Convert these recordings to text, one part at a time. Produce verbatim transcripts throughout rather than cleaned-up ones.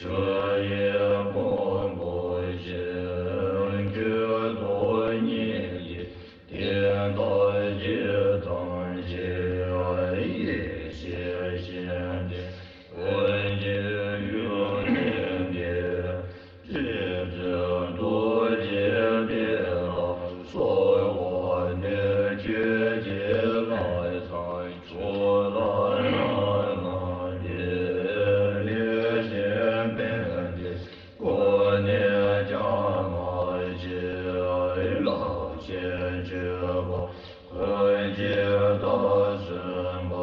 ཆོས་དབྱིངས་ཀུན་པོ་ཞིག་ཁྱོད་རྡོ་རྙིང་གི་དེ་ལྟར་ཇི་ཙམ་ཞིག་ཡེ་ཤེས་ཤིང་ཏེ་ཀུན་གྱི་ཡུལ་ནི་འདི། རྗེ་བཙུན་རྡོ་རྗེ་འདི་ལ་གསོལ་བ་འདེབས། ཁྱོད་ཀྱི་ལྷ་དང་ཕྱོགས་ལ་ལྷ་རྣམས་ཏེ་ལེགས་བཞད་པའི་མཐིལ་ཀོ་ནས་ཀྱང་མ་ཆད། རླབས་ཆེན་སྤྱོད་པ་ཀུན་གྱིས་བདག་བསུ་བ།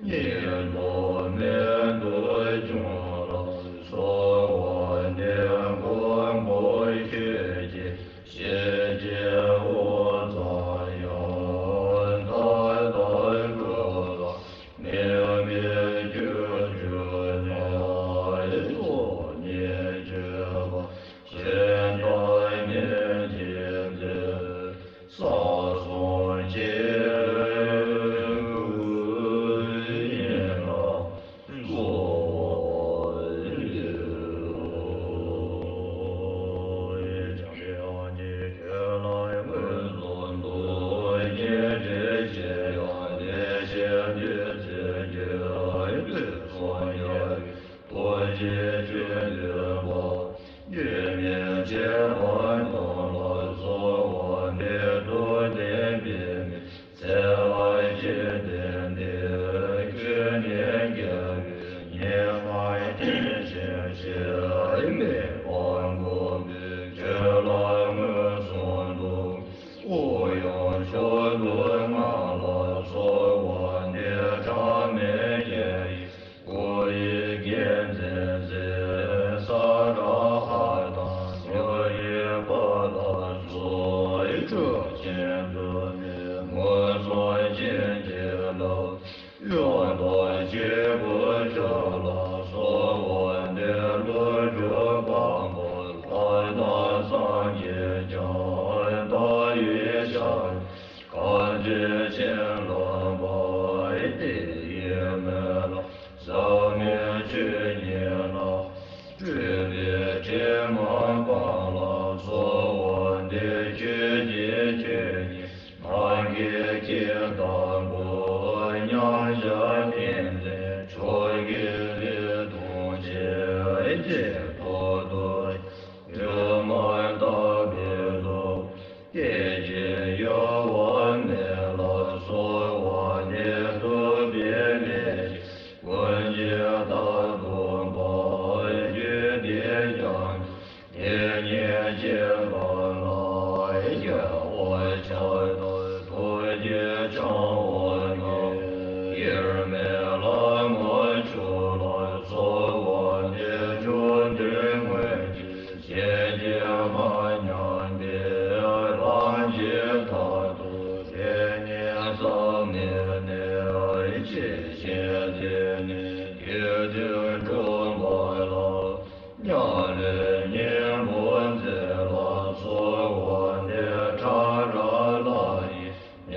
སྙིང་པོ་མེད་དུ་བྱུང་ལ་གསོལ་བ་འདེབས། མགོན་པོ་ཁྱོད་ཀྱི་ཞལ་གྱི་འོད་ཙམ་ཡང་། མཐའ་དག་ཀུན་ལ་མེད་པའི་ཁྱོད་མཆོག་ནས། ཚོགས་གཉིས་སྤྱོད་པ་གཞན་དག་མེད་ཅིང་མཛེས། ས་གསུམ་མཁྱེན་པའི་ཀུན་ཡིད་ལ་གསོལ་བ་འདེབས། བྱང་ཆུབ་སེམས་ཀྱི་ཁྱོད་ལ་མངོན་སུམ་དུ། སྙིང་རྗེ་ཆེ་ཡང་ལེགས་བཤད་བདུད་རྩིའི་རྒྱུན། དུས་གསུམ་རྒྱལ་བའི་རྡོ་རྗེ་ཁྱོད་འདུན་པ། རྒྱུད་སྨིན་བྱེད་པ་རྣམས་ལ་གསོལ་བ་འདེབས། མཐུ་ལྡན་པདྨས་སྩལ་བ་ཇི་བདེར་འདུད། ཁྱོད་ནི་རྒྱལ་པོའི་ཉེ་བར་བསྟེན་ཞིང་གཤེགས། མི་ཕམ་མགོན་པོས་ཁྱོད་ལ་མངོན་སུམ་དུ། དབུགས་དབྱུང་མཆོག་ཏུ་བསྔགས་ལ་གསོལ་བ་འདེབས། གྲངས་མེད་བརྒྱ་ཡི་སྐུ་ཡི་རྒྱལ་མཚན་གཟིགས། ས་ག་ཨ་དང་ཡུལ་གྱི་དཔའ་རྟགས་སོགས། སྤྲོས་བཅས་འཛིན་མའི་མངོན་སུམ་བྱིན་གྱིས་བརླབ། ཡང་དག་བྱེད་པོ་ཁྱོད་ལ་གསོལ་བ་འདེབས། ལྷུན་གྲུབ་དཔལ་མོ་ལྷ་དང་སངས་རྒྱས་ཀྱང་། མཐའ་ཡས་ཤཱཀྱ་ཁ་འདོན་བྱིན་བརླབས་པ། དེ་ཡི་སྨོན་ལམ་ཟབ་མོའི་ཆོས་ཉིད་ལ། སྤྲུལ་པའི་དྲི་མ་སྤངས་ལ་གསོལ་བ་འདེབས། ཁྱོད་ཀྱི་ཆོས་ཉིད་ནམ་མཁའི་འཁྱིལ་ལྟ་བུ། མཉམ་བཞག་ཏིང་འཛིན་མཆོག་གི་ལུས་ཐུན་གཅིག་རྗེས་ཐོག་ཏུ་སྒྱུ་མར་བལྟ་བའི་མཐུ། སྐད་ཅིག་གཡོ་བ་མེད་ལ་གསོལ་བ་འདེབས། ཐུབ་པའི་ལས་ཀྱིས་ཀུན་གྱིས་བདག་བསྟོད་པ། རྒྱུད་སྡེ་རྒྱ་མཚོའི་སྡེ་སྙེད་བཅས་པ་ལ། རྒྱལ་བ་ཤཱཀྱ་ཐུབ་ཀྱི་འཆང་བ་ཉིད། དབྱེར་མེད་ལྷ་མོ་མཆོག་ལ་གསོལ་བ་འདེབས། མཆོག་ཐུན་མངོན་སྤྱོད་ཞལ་གྱིས་མ་མཉམ་པའི། ལྷ་མཆོད་མཐར་ཐུག་ལྷའི་ཉེར་བཟང་མི་གནས། ཇི་བཞིན་དེ་ནས་དགེ་འདུན་འཁྲུགས་པ་ལ། མཉམ་ལས་གཉེན་པོ་མཛད་ལ་གསོལ་བ་འདེབས། ཕྲ་རགས་ལྷ་ཡི་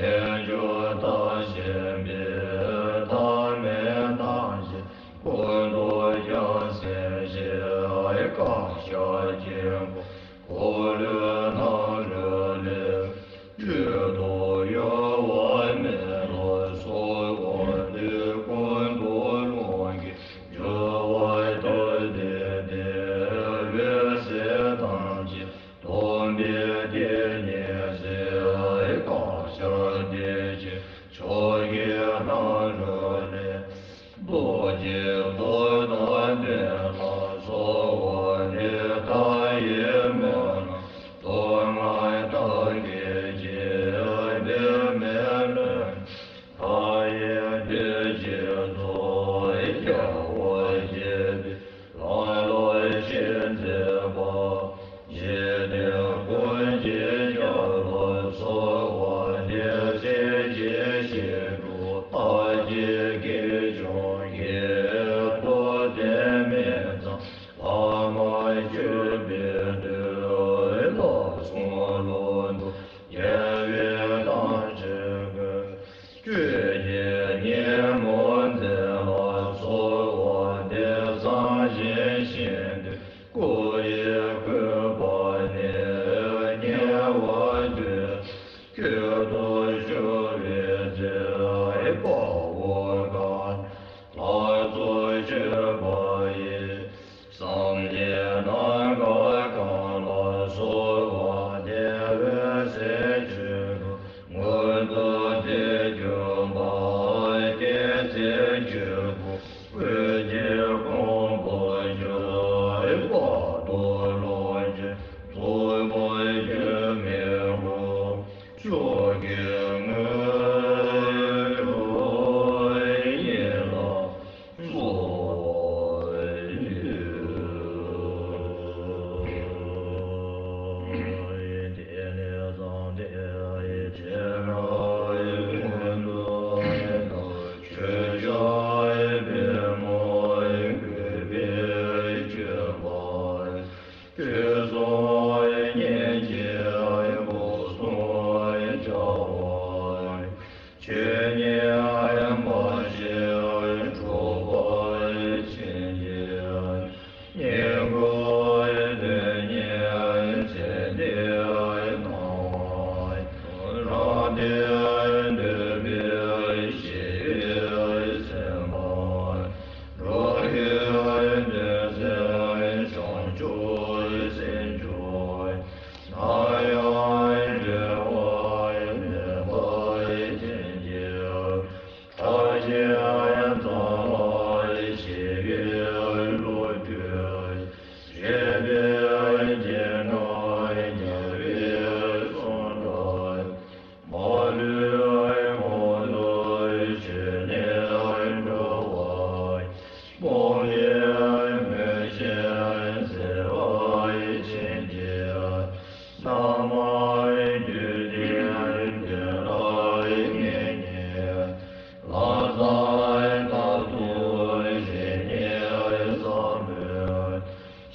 རྣལ་འབྱོར་བལྟ་ཞེན་པའི། ཐ་མལ་རྣམ་ཤེས་ཀུན་རྟོག་རྒྱ་ཆེན་ཞེས། བཀའ་ཤག་དཀྱིལ་འཁོར་འཁོར་ལོའི་ནང་རོལ་ལས། སྤྲོས་བྲལ་གཡོ་བ་མེད་ལ་གསོལ་བ་འདེབས། ཀུན་རྟོག་རླུང་གིས་འགྱུ་བ་དག་སྟེ་བདེ། འོད་གསལ་ཐམས་ཅད་སྟོང་པའི་དེ་ཉིད་གཟིགས། བཀའ་ཤག་བདེ་ཆེན་མཆོག་གི་ནང་རོལ་ལས། རྡོ་རྗེ་པུ་ཏ་འདི་ལ་གསོལ་བ་འདེབས། མཐའ་ཡས་སྨོན་ལམ་སྟོང་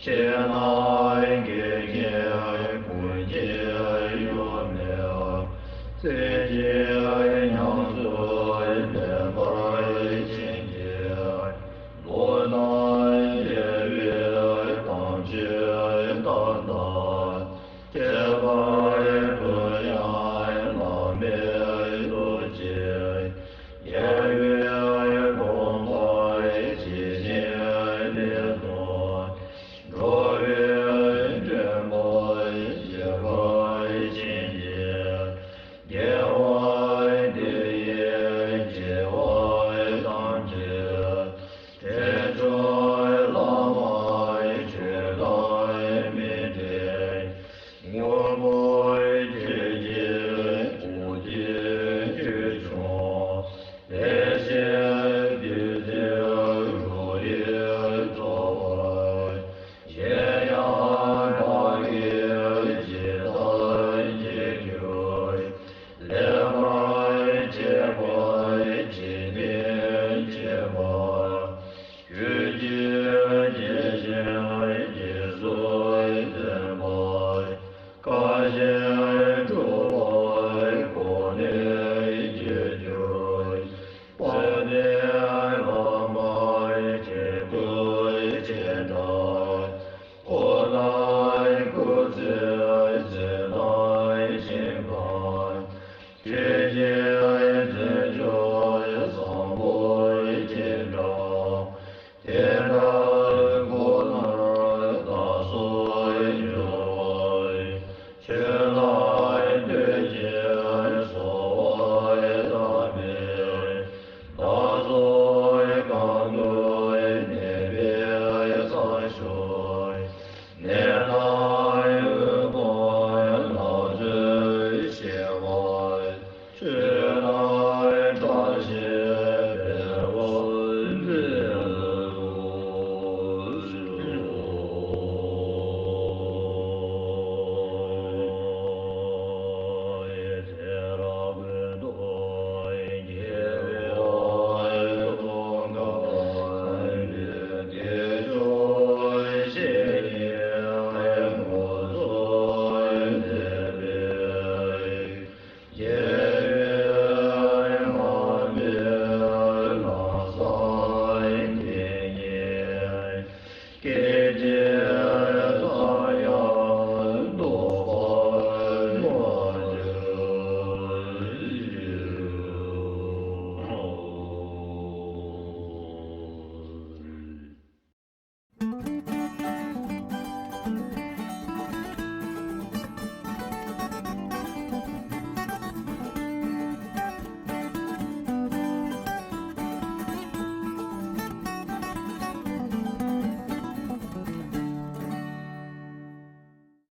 ཞེ་ན།